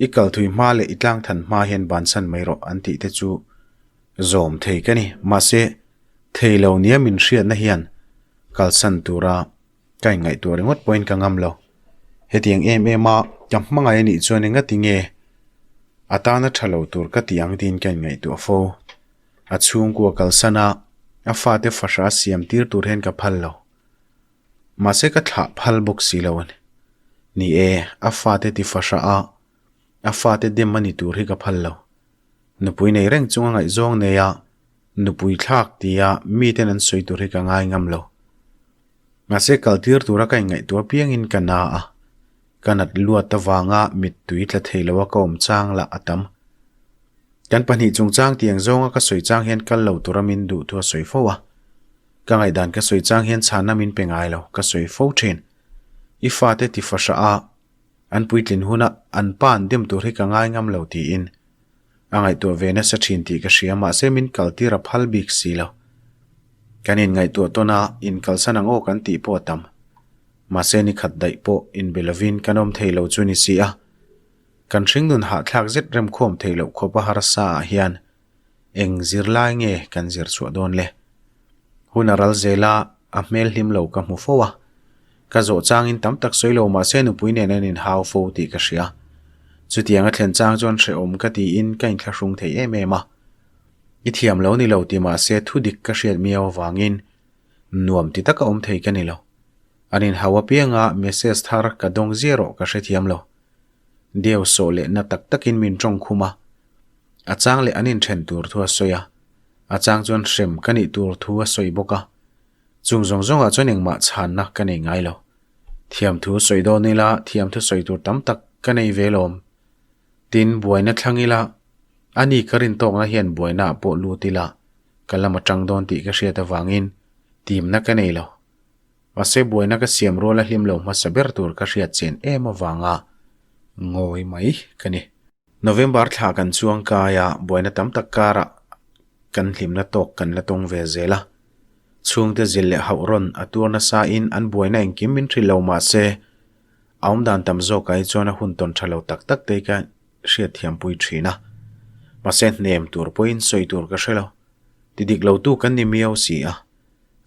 I kal thui hma leh i tlang than hma hian bansan mai rawh an tih te chu zawm thei ka ni. Mahse, thei lo nia min hriatna hian kalsan tura Ka inngaihtuah ringawt pawhin ka ngam lo. Hetiang em em a ka hmangaih a nih chuan engati nge a tana tha lo tur ka ti ang tiin ka inngaihtuah fo. A chhungkua kalsan a, a fate fahra siam tir tur hian ka phal lo. Mahse ka thlah phal bawk si lo a ni. Ni e, a fate ti fahra a, a fate dem a ni tur hi ka phal lo. Nupui nei reng chunga ngaihzawng nei a, nupui thlak tia miten an sawi tur hi ka ngai ngam lo. Mahse kaltir tura ka inngaihtuah apiangin ka na a, ka nat luat avanga mittui tla thei loa ka awm chang lah a tam. Kan pahnih chungchang tiang zawnga ka sawi chang hian kal lo tura min duh thu a sawi fo a. Ka ngaihdan ka sawi chang hian chhanna min pe ngai lo, ka sawi fo thin. I fate ti fahrah a, an puitlin huna an pa an dem tur hi ka ngai ngam lo tiin a ngaihtuah ve nasa thin tih ka hria mahse min kaltir a phal bik si lo. Kan inngaihtuah tawn a, inkalsan ang aw kan tih pawh a tam. Mahse ni khat daih pawh inbe lovin kan awm thei lo chu ni si a. Kan hringnun hahthlak zet remkhawm theih loh khawpa harsa ah hian eng zirlai nge kan zir chhuah dawn le? Hun a ral zel a, a hmel hlim lo ka hmu fo a. Ka zawh changin tam tak sawi lo mahse nupui nen an inhau fo tih ka hria. Chutiang a thlen chang chuan hrehawm ka tiin ka inthlahrung thei em em a. I thiam lo ni lo ti mahse thu dik ka hriat miau avangin nuam ti taka awm thei ka ni lo. An inhau apianga message thar ka dawng zia rawh ka hrethiam lo. Deu sawh leh na tak takin min tawng khum a. A chang leh an inthen tur thu a sawi a. A chang chuan hrem ka nih tur thu a sawi bawk a. Chung zawng zawngah chuan engmah chhanna ka nei ngai lo. Thiamthu sawi dawn ila thiamthu sawi tur tam tak ka nei ve lawm. Tin, buaina thlang ila, ani ka rin tawkna hian buaina ah pawh lut ila, ka lam atang dawn tih ka hriat avangin timna ka nei lo. Mahse buaina ka siam rual a hlim lo hmasa ber tur ka hriat chen em avanga ngawi mai ka ni. November thla kan chuang kai a, buaina tam tak karah kan hlimna tawk kan la tawng ve zel a. Chhungte zil leh hauh rawn a tuar nasa in an buaina engkim min hrilh lo mahse a awmdan tam zawkah hi chuan a hun tawn tha lo tak tak te hi ka hriatthiampui thin a. Mahse hnem tur pawhin sawi tur ka hre lo. Ti dik lo tu kan ni miau si a.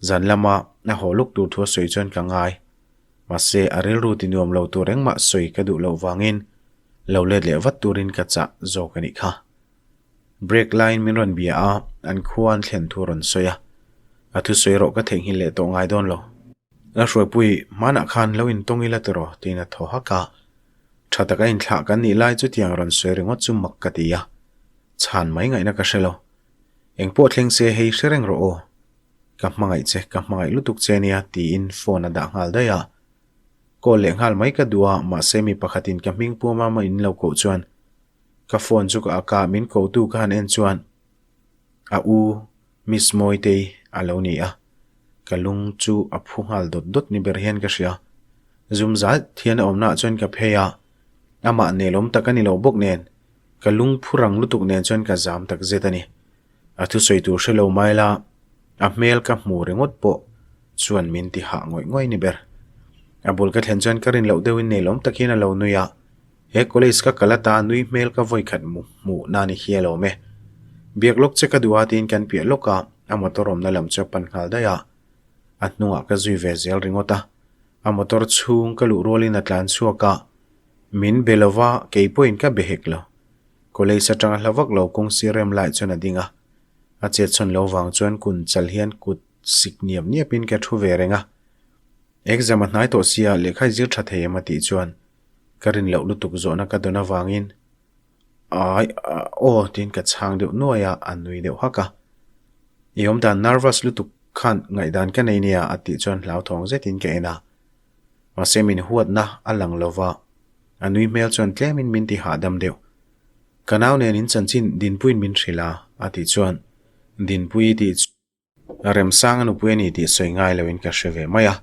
Zan lama a haw luk tur thu a sawi chuan ka ngai. Mahse a rilru ti nuam lo tur engmah sawi ka duh loh vangin lo let leh vat turin ka chah zawk a nih kha. Break laiin min rawn bia a, an khua an thlen thu a rawn sawi a. A thusawi erawh ka theihnghilh leh tawh ngai dawn lo. La hruaipui, hmanah khan lo intawng ila tiraw? tiin a thaw hak a. Tha taka inthlah kan nih lai chutiang rawn sawi ringawt chu mak ka ti a. Chhan mai ngaihna ka hre lo. Eng pawh thleng se hei hre reng rawh aw. Ka hmangaih che, ka hmangaih lutuk che nia tiin phone a dah nghal daih a. Call leh nghal mai ka duh a, mahse mi pakhatin ka hming pum a in lo koh chuan ka phone chu ka ak a, min kotu ka han en chuan a u Miss Mawitei a lo ni a, ka lung chu a phu nghal dawt dawt ni ber hian ka hria. Zum zat hian a awmnaah chuan ka phei a, amah nelawm tak a ni lo bawk nen ka lung phu rang lutuk nen chuan ka zam tak zet a ni. A thusawi tur hre lo mai la, a hmel ka hmu ringawt pawh chuan min ti hah ngawih ngawih ni ber. A bul ka thlen chuan ka rin loh deuhin nelawm tak hian a lo nui a, he college ka kal ata nui hmel ka vawi khat hmuh na ni hi a lawm e. Biak lawk che ka duh a tiin kan piah lawk a, a motor awmna lam chu a pan nghal daih a. A hnungah ka zui ve zel ringawt a, a motor chhung ka luh rualin a tlan chhuak a, min be lova kei pawhin ka be hek lo. College atanga hla vak lo kawng sir rem lai chuan a ding a, a chet chhawn lo vang chuan kun chal hian kut sik niap niap in ka thu ve reng a. Exam a hnai tawh sia lehkha i zir tha thei em a tih chuan ka rin loh lutuk zawhna ka dawn avangin Ai aw tiin ka chhang deuh nuai a, a nui deuh hak a. I awmdan nervous lutuk khan ngaihdan ka nei nia a tih chuan hlauthawng zetin ka en a. Mahse min huatna a lang lova, a nui hmel chuan tlemin min ti hahdam deuh. Ka nau nen in chanchin Dinpuiin min hrilh a, a tih chuan Dinpui tih chu Remsanga nupui a ni tih sawi ngai loin ka hre ve mai a.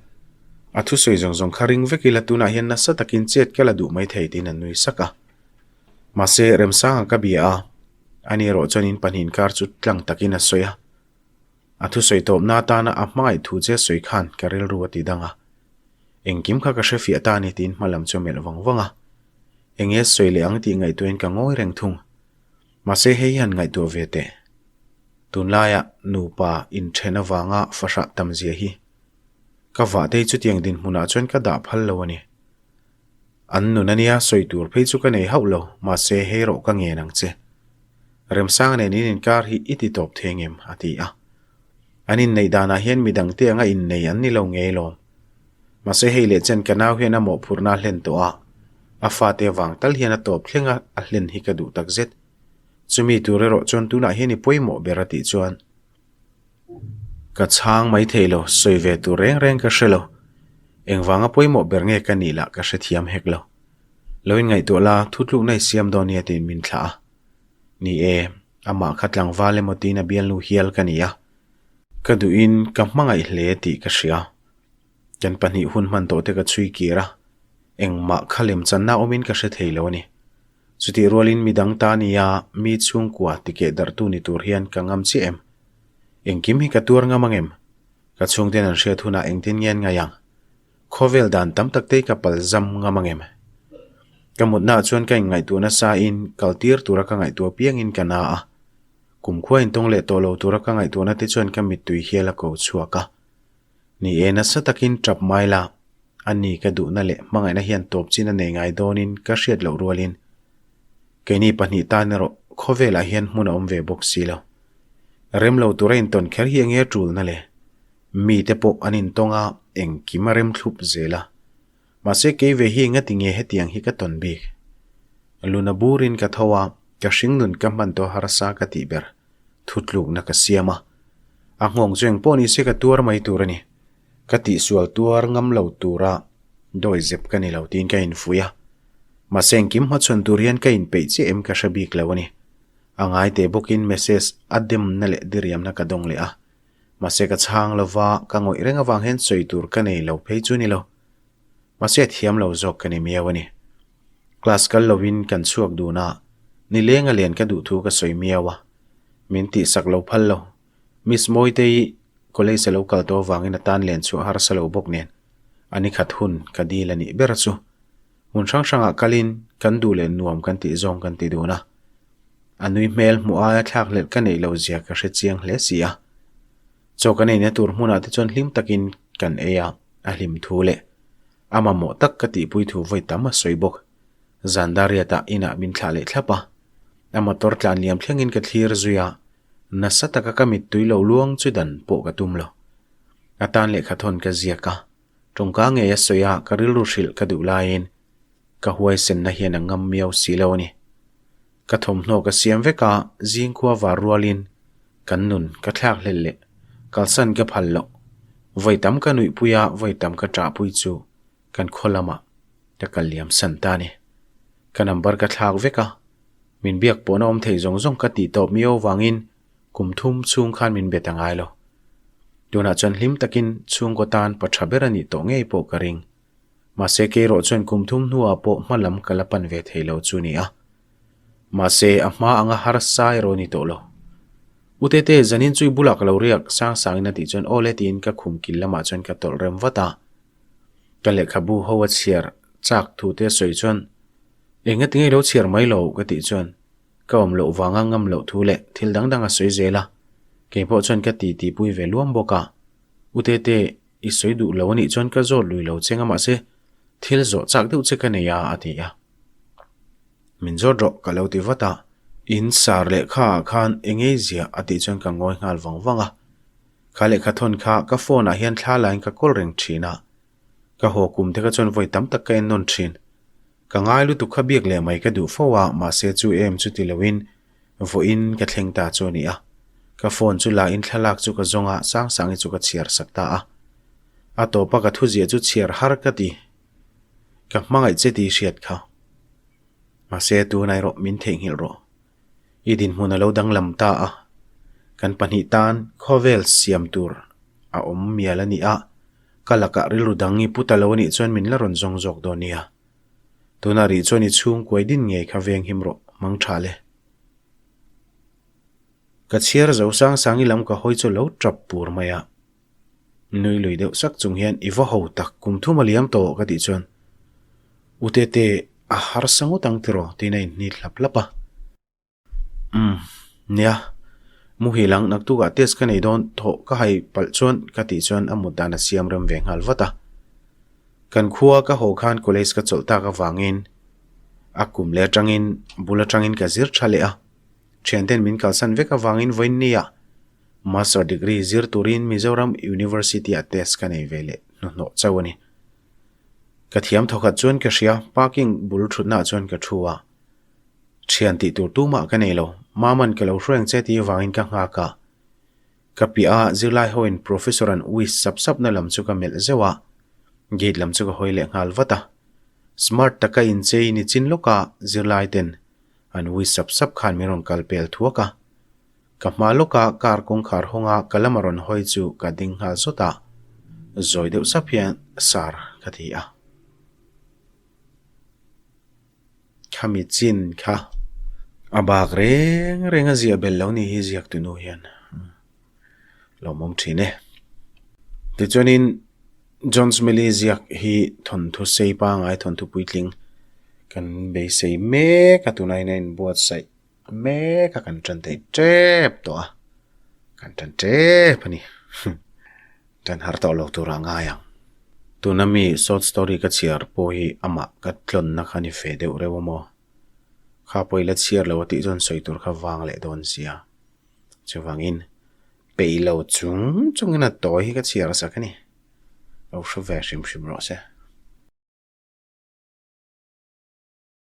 A thusawi zawng zawng kha ring vek ila tunah hian nasa takin chet ka la duh mai thei tiin a nui sak a. Mahse Remsanga ka bia a, ani erawh chuan in pahnihin kar chu tlang takin a sawi a. A thusawi tawpna atana a hmangaih thu che sawi khan ka rilru a ti dang a. Engkim kha ka hre fiah ta a ni tiin hma lam chu a melh vang vang a. Enge sawi leh ang tih ngaihtuahin ka ngawi reng thung. Mahse hei hian ngaihtuah ve teh. Tunlaia nupa inthen avanga fahrah tam zia hi ka vahtei chutiang dinhmunah chuan ka dah phal lo a ni. An nun ania sawi tur phei chu ka nei hauh lo, mahse hei rawh ka ngen ang che. Remsanga nen in inkar hi i ti tawp thei ngem? a ti a. An inneih danah hian midangte anga innei an ni lo ngei lawm. Mahse hei leh chen ka nau hian a mawhphurhna a hlen tawh a, a fate avang tal hian a tawp thleng a, a hlen hi ka duh takzet. Chumi tur erawh chuan tunah hian i pawimawh ber a tih chuan Ka chhang mai thei lo, sawi ve tur reng reng ka hre lo. Engvanga pawimawh ber nge ka nih lah ka hrethiam hek lo. Lo inngaihtuah la, thutlukna i siam dawn nia tiin min thlah a. Ni e, amah kha tlangval emaw tiin a bialnu hial ka ni a. Ka duhin ka hmangaih hle tih ka hria. Kan pahnih hun hman tawh te ka chhui kir a, engmah kha lemchanna awmin ka hre thei lo a ni. Chutih rualin midang ta nia mi chhungkua tikeh darhtu ni tur hian ka ngam chiah em? Engkim hi ka tuar ngam ang em? Ka chhungten an hriat hunah engtin nge an ngaih ang? Khawvel dan tam tak te hi ka pal zam ngam ang em? Ka mutnaah chuan ka inngaihtuah nasa in kal tir tura ka ngaihtuah piangin ka na a. Kumkhua intawng leh tawh lo tura ka ngaihtuahna te chuan ka mittui hial a ko chhuak a. Ni e, nasa takin tap mai la, a ni ka duhna leh hmangaihna hian tawp chin a nei ngai dawnin ka hriat loh rualin keini pahnih tan erawh khawvelah hian hmun a awm ve bawk si lo. Rem lo tura intawn kher hi enge tulna le? Mite pawh an intawng a, engkim a rem thlup zel a. Mahse kei ve hi engati nge hetiang hi ka tawn bik? Luna burin ka tho a, ka hringnun ka hman tawh harsa ka tih ber. Thutlukna ka siam a, a nghawng chu engpawh ni se ka tuar mai tur a ni. Ka tihsual tuar ngam lo tura dawi zep ka ni lo tiin ka infuih a. Mahse engkim hmachhawn tur hian ka inpeih chiah em ka hre bik lo a ni. A ngai teh bawkin message a demna leh diriamna ka dawng leh a. Mahse ka chhang lova, ka ngawih reng avang hian sawi tur ka nei lo phei chu ni lo. Mahse a thiam lo zawk ka ni miau a ni. Class kal lovin kan chhuak dun a, nileng a len ka duh thu ka sawi miau a. Min tihsak lo phal lo. Miss Mawitei college a lo kal tawh avangin a tan len chhuah harsa lo bawk nen a ni khat hun ka dil a nih ber chu. Hmun hrang hrangah kalin kan duh leh nuam kan tih zawng kan ti dun a. A nui hmel hmuh aia thlak hlelh ka neih loh zia ka hre chiang hle si a. Chaw kan eina tur hmunah te chuan hlim takin kan ei a, a hlim thu leh a mamawh tak ka tihpui thu vawi tam a sawi bawk. Zan dariatah inah min thlah leh thlap a, a motor tlan liam thlengin ka thlir zui a, nasa taka ka mittui lo luang chu dan pawh ka tum lo. A tan lehkha thawn ka ziak a, tawngka ngei a sawi a, ka rilru hrilh ka duh laiin ka huaisenna hian a ngam miau si lo a ni. Ka thawmhnaw ka siam vek a, zingkhua var rualin kan nun ka thlak hlel leh kalsan ka phal loh. Vawi tam ka nuihpui a, vawi tam ka ṭahpui chu kan khaw lamah ka kal liam san ta a ni. Ka number ka thlak vek a, min biak pawhna awm thei zawng zawng ka tih tawp miau avangin kum thum chhung khan min be ta ngai lo. Tunah chuan hlim takin chhungkaw tan pa ṭha ber a nih tawh ngei pawh ka ring. Mahse kei erawh chuan kum thum hnuah pawh hma lam ka la pan ve thei lo chu ni a. Mahse a hma anga harsa erawh a ni tawh lo. U Tete, zanin chu i bulah ka lo riak sang sangin a tih chuan aw le tiin ka khum kil lamah chuan ka tawlh rem vat a. Ka lehkhabu ho a chhiar chak thu te a sawi chuan eng ati ngei lo chhiar mai lo ka tih chuan ka awm loh vanga ngam loh thu leh thil dang dang a sawi zel a. Kei pawh chuan ka ti tihpui ve luam bawk a. U Tete, I sawi duh lo anih chuan ka zawt lui lo che nga mahse thil zawh chak deuh che ka nei a a ti a. Min zawt rawh ka lo ti vat a. In sar lehkha ah khan eng ei ziah a tih chuan ka ngawi nghal vang vang a. Kha lehkha thawn kha ka phone ah hian thla lain ka kawl reng thin a. Ka haw kum te kha chuan vawi tam tak ka en nawn thin. Ka ngai lutuk kha biak leh mai ka duh fo a mahse chu em chu ti loin Vawiin ka thleng ta chu a ni a, ka phone chu la in thlalak chu ka zawng a, Sangsangi chu ka chhiar sak ta a. A tawpa ka thuziah chu chhiar har ka ti. Ka hmangaih che tih hriat kha. Mahse tunah erawh min theihnghilh rawh. I dinhmun a lo danglam ta a, kan pahnih tan khawvel siam tur a awm mial a ni a, ka lakah rilru dang i pu ta lo a nih chuan min la rawn zawng zawk dawn nia. Tunah rih chuan i chhungkuai din ngei kha veng him rawh, mang tha le. Ka chhiar zo sang sang i lam ka hawi chu lo tap pur mai a. Nui lui deuh sak chung hian i va ho tak kum thum a liam tawh ka tih chuan U Tete a harsa ngawt ang tiraw tiin a inhnit hlap hlap a. Umm, nia. Muhil ang, naktukah test ka nei dawn, thawh ka hai palh chuan ka tih chuan a mut dan a siam rem ve nghal vat a. Kan khua ka haw khan college ka chawlh tak avangin a kum leh atangin bul atangin ka zir tha leh a. Thianten min kalsan vek avangin vawiinnia Master degree zir turin Mizoram University-ah test ka nei ve leh hnuhnawh chauh a ni. Ka thiam thawkhat chuan ka hria, parking bul thutnaah chuan ka thu a. Thian tih tur tumah ka nei lo, Maman ka lo hruai ang che tih avangin ka nghak a. Ka piah a zirlai hoin Professor an wish sap sap na lam chu ka melh zeuh a, gate lam chu ka hawi leh nghal vat a. Smart taka inchei ni chin lawka zirlai ten an wish sap sap khan min rawn kal pel thuak a. Ka hma lawka car kawngkhar hawnga ka lama rawn hawi chu ka ding nghal zawt a, zawi deuh sap hian Sir ka ti a. Khami chin kha a bak reng reng a ziah belh lo ni hi ziak tu nu hian lawmawm thin e. Tichuanin John Smiley ziak hi thawnthu sei pangai thawnthu puitling kan beisei mek a tunah hian a inbuatsaih mek a kan tan thei tep tawh a kan tan tep a ni. Tan har tawh lo tur a ngai ang. Tuna mi short story ka chhiar pawh hi amah ka tlawnna kha ni fe deuh reuh a maw? Kha pawh i la chhiar lo a tih chuan sawi tur kha vang leh dawn sia. Chuvangin peih lo chung chungin a tawi hi ka chhiar sak a ni. Lo hru ve hrim hrim rawh se.